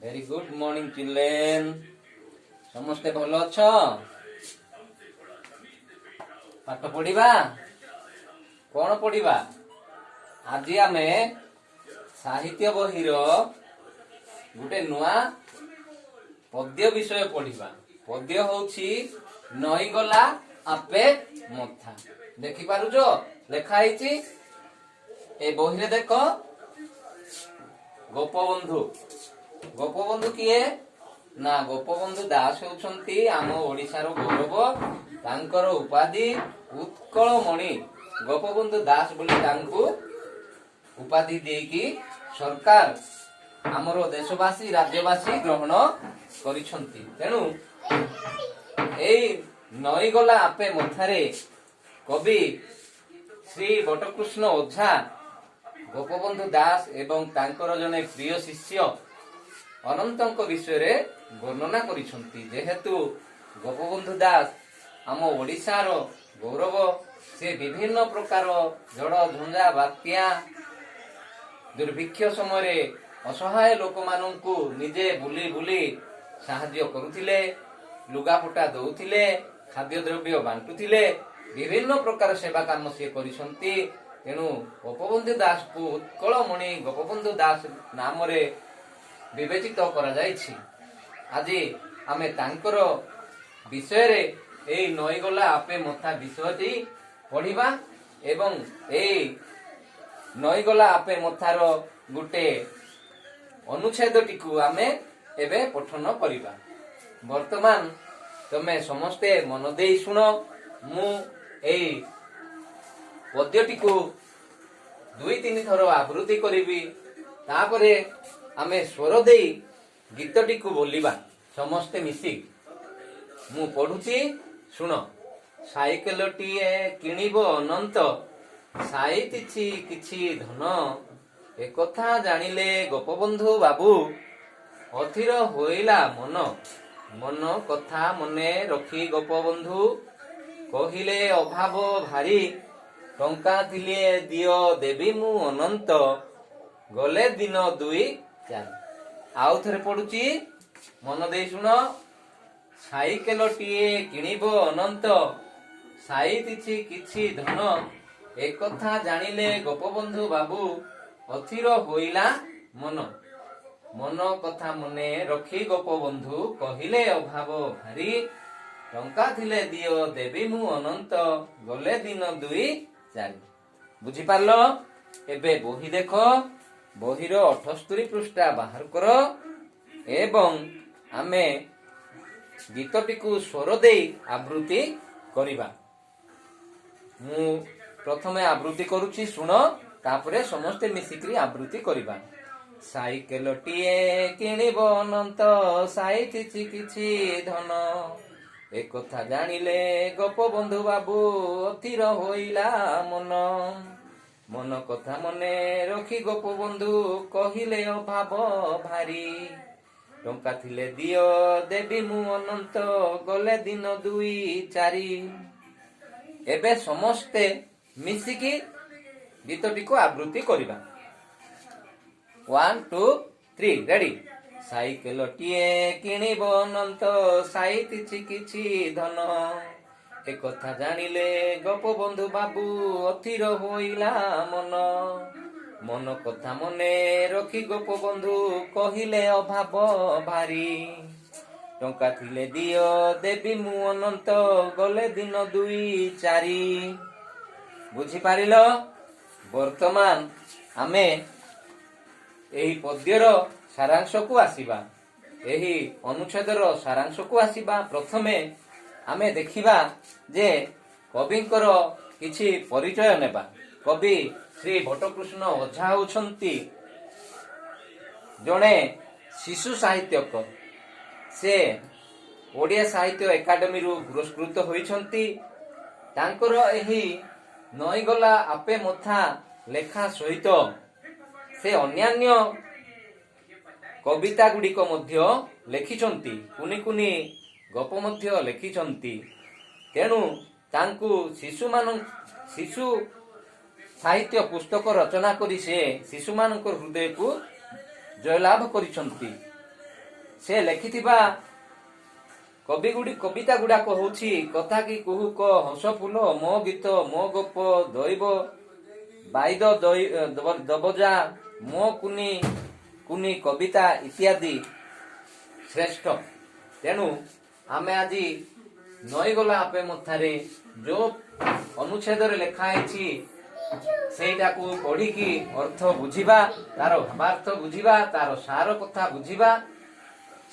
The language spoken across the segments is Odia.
Very good morning, children. ସମସ୍ତେ ଭଲ ଅଛ? ପାଠ ପଢିବା। କଣ ପଢିବା ଆଜି? ଆମେ ସାହିତ୍ୟ ବହିର ଗୋଟେ ନୂଆ ପଦ୍ୟ ବିଷୟ ପଢିବା। ପଦ୍ୟ ହଉଛି "ନଈଗଲା ଆପେ ମଥା"। ଦେଖିପାରୁଛ, ଲେଖା ହେଇଛି ଏ ବହିରେ। ଦେଖ, ଗୋପବନ୍ଧୁ। ଗୋପବନ୍ଧୁ କିଏ ନା, ଗୋପବନ୍ଧୁ ଦାସ ହେଉଛନ୍ତି ଆମ ଓଡିଶାର ଗୌରବ। ତାଙ୍କର ଉପାଧି ଉତ୍କଳମଣି ଗୋପବନ୍ଧୁ ଦାସ ବୋଲି ତାଙ୍କୁ ଉପାଧି ଦେଇକି ସରକାର, ଆମର ଦେଶବାସୀ, ରାଜ୍ୟବାସୀ ଗ୍ରହଣ କରିଛନ୍ତି। ତେଣୁ ଏଇ "ନଈଗଲା ଆପେ ମଥାରେ" କବି ଶ୍ରୀ ବଟକୃଷ୍ଣ ଓଝା ଗୋପବନ୍ଧୁ ଦାସ ଏବଂ ତାଙ୍କର ଜଣେ ପ୍ରିୟ ଶିଷ୍ୟ ଅନନ୍ତଙ୍କ ବିଷୟରେ ବର୍ଣ୍ଣନା କରିଛନ୍ତି। ଯେହେତୁ ଗୋପବନ୍ଧୁ ଦାସ ଆମ ଓଡ଼ିଶାର ଗୌରବ, ସେ ବିଭିନ୍ନ ପ୍ରକାର ଝଡ଼, ଝଞ୍ଜା, ବାତ୍ୟା, ଦୁର୍ଭିକ୍ଷ ସମୟରେ ଅସହାୟ ଲୋକମାନଙ୍କୁ ନିଜେ ବୁଲି ବୁଲି ସାହାଯ୍ୟ କରୁଥିଲେ, ଲୁଗାପଟା ଦଉଥିଲେ, ଖାଦ୍ୟ ଦ୍ରବ୍ୟ ବାଣ୍ଟୁଥିଲେ, ବିଭିନ୍ନ ପ୍ରକାର ସେବା କାମ ସିଏ କରିଛନ୍ତି। ତେଣୁ ଗୋପବନ୍ଧୁ ଦାସକୁ ଉତ୍କଳମଣି ଗୋପବନ୍ଧୁ ଦାସ ନାମରେ ବିବେଚିତ କରାଯାଇଛି। ଆଜି ଆମେ ତାଙ୍କର ବିଷୟରେ ଏଇ "ନଈଗଲା ଆପେ ମଥା" ବିଷୟଟି ପଢିବା ଏବଂ ଏଇ "ନଈଗଲା ଆପେ ମଥାର" ଗୋଟେ ଅନୁଚ୍ଛେଦଟିକୁ ଆମେ ଏବେ ପଠନ କରିବା। ବର୍ତ୍ତମାନ ତମେ ସମସ୍ତେ ମନ ଦେଇ ଶୁଣ। ମୁଁ ଏଇ ପଦ୍ୟଟିକୁ ଦୁଇ ତିନି ଥର ଆବୃତ୍ତି କରିବି, ତାପରେ ଆମେ ସ୍ୱର ଦେଇ ଗୀତଟିକୁ ବୋଲିବା ସମସ୍ତେ ମିଶି। ମୁଁ ପଢୁଛି, ଶୁଣ। ସାଇକେଲଟିଏ କିଣିବ ଅନନ୍ତ, ସାଇତିଛି କିଛି ଧନ। ଏକଥା ଜାଣିଲେ ଗୋପବନ୍ଧୁ ବାବୁ, ଅଥିର ହୋଇଲା ମନ। ମନ କଥା ମନେ ରଖି ଗୋପବନ୍ଧୁ କହିଲେ, ଅଭାବ ଭାରି, ଟଙ୍କା ଥିଲେ ଦିଅ ଦେବି ମୁଁ ଅନନ୍ତ, ଗଲେ ଦିନ ଦୁଇ ଚାରି। ଆଉ ଥରେ ପଢୁଛି, ମନ ଦେଇ ଶୁଣ। ସାଇକେଲଟିଏ କିଣିବ ଅନନ୍ତ, ସାଇତିଛି କିଛି ଧନ। ଏକଥା ଜାଣିଲେ ଗୋପବନ୍ଧୁ ବାବୁ, ଅଥିର ହୋଇଲା ମନ। ମନ କଥା ମନେ ରଖି ଗୋପବନ୍ଧୁ କହିଲେ, ଅଭାବ ଭାରି, ଟଙ୍କା ଥିଲେ ଦିଅ ଦେବି ମୁଁ ଅନନ୍ତ, ଗଲେ ଦିନ ଦୁଇ ଚାରି। ବୁଝିପାରିଲ? ଏବେ ବହି ଦେଖ, ବହିର 78 ପୃଷ୍ଠା ବାହାର କର ଏବଂ ଆମେ ଗୀତଟିକୁ ସ୍ୱର ଦେଇ ଆବୃତ୍ତି କରିବା। ମୁଁ ପ୍ରଥମେ ଆବୃତ୍ତି କରୁଛି, ଶୁଣ, ତାପରେ ସମସ୍ତେ ମିଶିକରି ଆବୃତ୍ତି କରିବା। ସାଇକେଲଟିଏ କିଣିବ ଅନନ୍ତ, ସାଇତିଛି କିଛି ଧନ। ଏକଥା ଜାଣିଲେ ଗୋପବନ୍ଧୁ ବାବୁ, ଅଥିର ହୋଇଲା ମନ। ମନ କଥା ମନେ ରଖି ଗୋପବନ୍ଧୁ କହିଲେ, ଅଭାବ ଭାରି, ଟଙ୍କା ଥିଲେ ଦିଅ ଦେବି ମୁଁ ଅନନ୍ତ, ଗଲେ ଦିନ ଦୁଇ ଚାରି। ଏବେ ସମସ୍ତେ ମିଶିକି ଗୀତଟିକୁ ଆବୃତ୍ତି କରିବା। One, two, three, ready. ସାଇକେଲଟିଏ କିଣିବ ଅନନ୍ତ, ସାଇତିଛି କିଛି ଧନ। ଏକଥା ଜାଣିଲେ ଗୋପବନ୍ଧୁ ବାବୁ, ଅଥିର ହୋଇଲା ମନ। ମନ କଥା ମନେ ରଖି ଗୋପବନ୍ଧୁ କହିଲେ, ଅଭାବ ଭାରି, ଟଙ୍କା ଥିଲେ ଦିଅ ଦେବି ମୁଁ ଅନନ୍ତ, ଗଲେ ଦିନ ଦୁଇ ଚାରି। ବୁଝିପାରିଲ? ବର୍ତ୍ତମାନ ଆମେ ଏହି ପଦ୍ୟର ସାରାଂଶକୁ ଆସିବା, ଏହି ଅନୁଚ୍ଛେଦର ସାରାଂଶକୁ ଆସିବା। ପ୍ରଥମେ ଆମେ ଦେଖିବା ଯେ କବିଙ୍କର କିଛି ପରିଚୟ ନେବା। କବି ଶ୍ରୀ ବଟକୃଷ୍ଣ ଓଝା ହେଉଛନ୍ତି ଜଣେ ଶିଶୁ ସାହିତ୍ୟକ। ସେ ଓଡ଼ିଆ ସାହିତ୍ୟ ଏକାଡେମୀରୁ ପୁରସ୍କୃତ ହୋଇଛନ୍ତି। ତାଙ୍କର ଏହି "ନଈଗଲା ଆପେ ମଥା" ଲେଖା ସହିତ ସେ ଅନ୍ୟାନ୍ୟ କବିତା ଗୁଡ଼ିକ ମଧ୍ୟ ଲେଖିଛନ୍ତି, କୁନି କୁନି ଗପ ମଧ୍ୟ ଲେଖିଛନ୍ତି। ତେଣୁ ତାଙ୍କୁ ଶିଶୁ ସାହିତ୍ୟ ପୁସ୍ତକ ରଚନା କରି ସେ ଶିଶୁମାନଙ୍କ ହୃଦୟକୁ ଜୟଲାଭ କରିଛନ୍ତି। ସେ ଲେଖିଥିବା କବି ଗୁଡ଼ି କବିତା ଗୁଡାକ ହଉଛି କଥା କି କୁହୁକ, ହସ ଫୁଲ, ମୋ ଗୀତ ମୋ ଗପ, ଦୈବ ବାଇଦ ଦବଜା, ମୋ କୁନି କୁନି କବିତା ଇତ୍ୟାଦି ଶ୍ରେଷ୍ଠ। ତେଣୁ ଆମେ ଆଜି ନଈଗଲା ଆପେ ମଥାରେ ଯୋଉ ଅନୁଚ୍ଛେଦରେ ଲେଖା ହେଇଛି, ସେଇଟାକୁ ପଢିକି ଅର୍ଥ ବୁଝିବା, ତାର ଭାବାର୍ଥ ବୁଝିବା, ତାର ସାର କଥା ବୁଝିବା।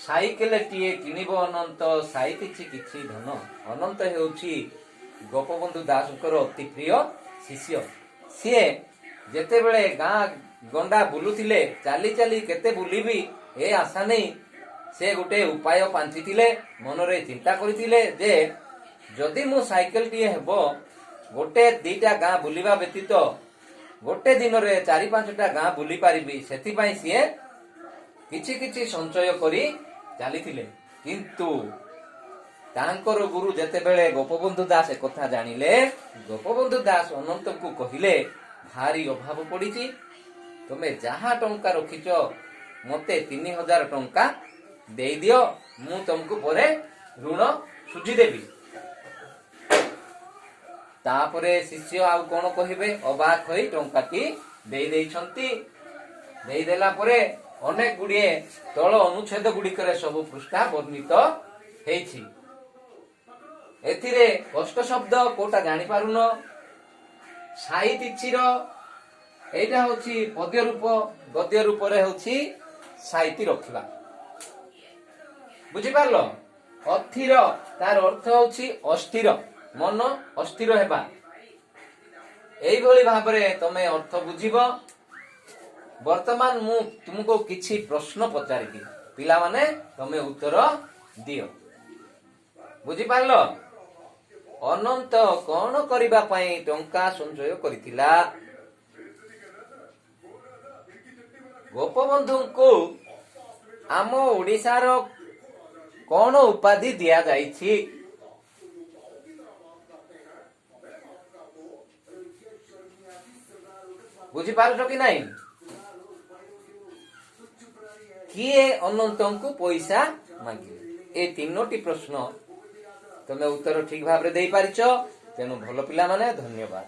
ସାଇକେଲଟିଏ କିଣିବ ଅନନ୍ତ, ସାଇତିଛି କିଛି ଧନ। ଅନନ୍ତ ହେଉଛି ଗୋପବନ୍ଧୁ ଦାସଙ୍କର ଅତି ପ୍ରିୟ ଶିଷ୍ୟ। ସିଏ ଯେତେବେଳେ ଗାଁ ଗଣ୍ଡା ବୁଲୁଥିଲେ, ଚାଲି ଚାଲି କେତେ ବୁଲିବି ଏ ଆଶା ନେଇ ସେ ଗୋଟେ ଉପାୟ ପାଞ୍ଚିଥିଲେ, ମନରେ ଚିନ୍ତା କରିଥିଲେ ଯେ ଯଦି ମୁଁ ସାଇକେଲଟିଏ ହେବ, ଗୋଟେ ଦିଟା ଗାଁ ବୁଲିବା ବ୍ୟତୀତ ଗୋଟେ ଦିନରେ ଚାରି ପାଞ୍ଚଟା ଗାଁ ବୁଲି ପାରିବି। ସେଥିପାଇଁ ସିଏ କିଛି କିଛି ସଞ୍ଚୟ କରି ଚାଲିଥିଲେ। କିନ୍ତୁ ତାଙ୍କର ଗୁରୁ ଯେତେବେଳେ ଗୋପବନ୍ଧୁ ଦାସ ଏକଥା ଜାଣିଲେ, ଗୋପବନ୍ଧୁ ଦାସ ଅନନ୍ତଙ୍କୁ କହିଲେ, ଭାରି ଅଭାବ ପଡ଼ିଛି, ତୁମେ ଯାହା ଟଙ୍କା ରଖିଛ ମତେ 3000 ଟଙ୍କା ଦେଇଦିଅ, ମୁଁ ତମକୁ ପରେ ଋଣ ସୁଝିଦେବି। ତାପରେ ଶିଷ୍ୟ ଆଉ କଣ କହିବେ, ଅବାକ ହୋଇ ଟଙ୍କାଟି ଦେଇ ଦେଇଛନ୍ତି। ଦେଇଦେଲା ପରେ ଅନେକ ଗୁଡିଏ ତଳ ଅନୁଚ୍ଛେଦ ଗୁଡିକରେ ସବୁ ପୃଷ୍ଠା ବର୍ଣ୍ଣିତ ହେଇଛି। ଏଥିରେ କଷ୍ଟ ଶବ୍ଦ କୋଉଟା ଜାଣିପାରୁନ? ସାଇତିଛିର ଏଇଟା ହଉଛି ପଦ୍ୟ ରୂପ, ଗଦ୍ୟ ରୂପରେ ହଉଛି ସାଇତି ରଖିବା। ବୁଝିପାରିଲ? ଅଥିର, ତାର ଅର୍ଥ ହଉଛି ଅସ୍ଥିର, ମନ ଅସ୍ଥିର ହେବା। ଏଇଭଳି ଭାବରେ ତମେ ଅର୍ଥ ବୁଝିବ। ବର୍ତ୍ତମାନ ମୁଁ ତୁମକୁ କିଛି ପ୍ରଶ୍ନ ପଚାରିବି, ପିଲାମାନେ, ତମେ ଉତ୍ତର ଦିଅ। ବୁଝିପାରିଲ? ଅନନ୍ତ କଣ କରିବା ପାଇଁ ଟଙ୍କା ସଞ୍ଚୟ କରିଥିଲା? ଗୋପବନ୍ଧୁଙ୍କୁ ଆମ ଓଡିଶାର କଣ ଉପାଧି ଦିଆଯାଇଛି? ବୁଝିପାରୁଛ କି ନାହିଁ? କିଏ ଅନନ୍ତଙ୍କୁ ପଇସା ମାଗିଲେ? ଏ ତିନୋଟି ପ୍ରଶ୍ନ ତମେ ଉତ୍ତର ଠିକ ଭାବରେ ଦେଇପାରିଛ, ତେଣୁ ଭଲ ପିଲାମାନେ, ଧନ୍ୟବାଦ।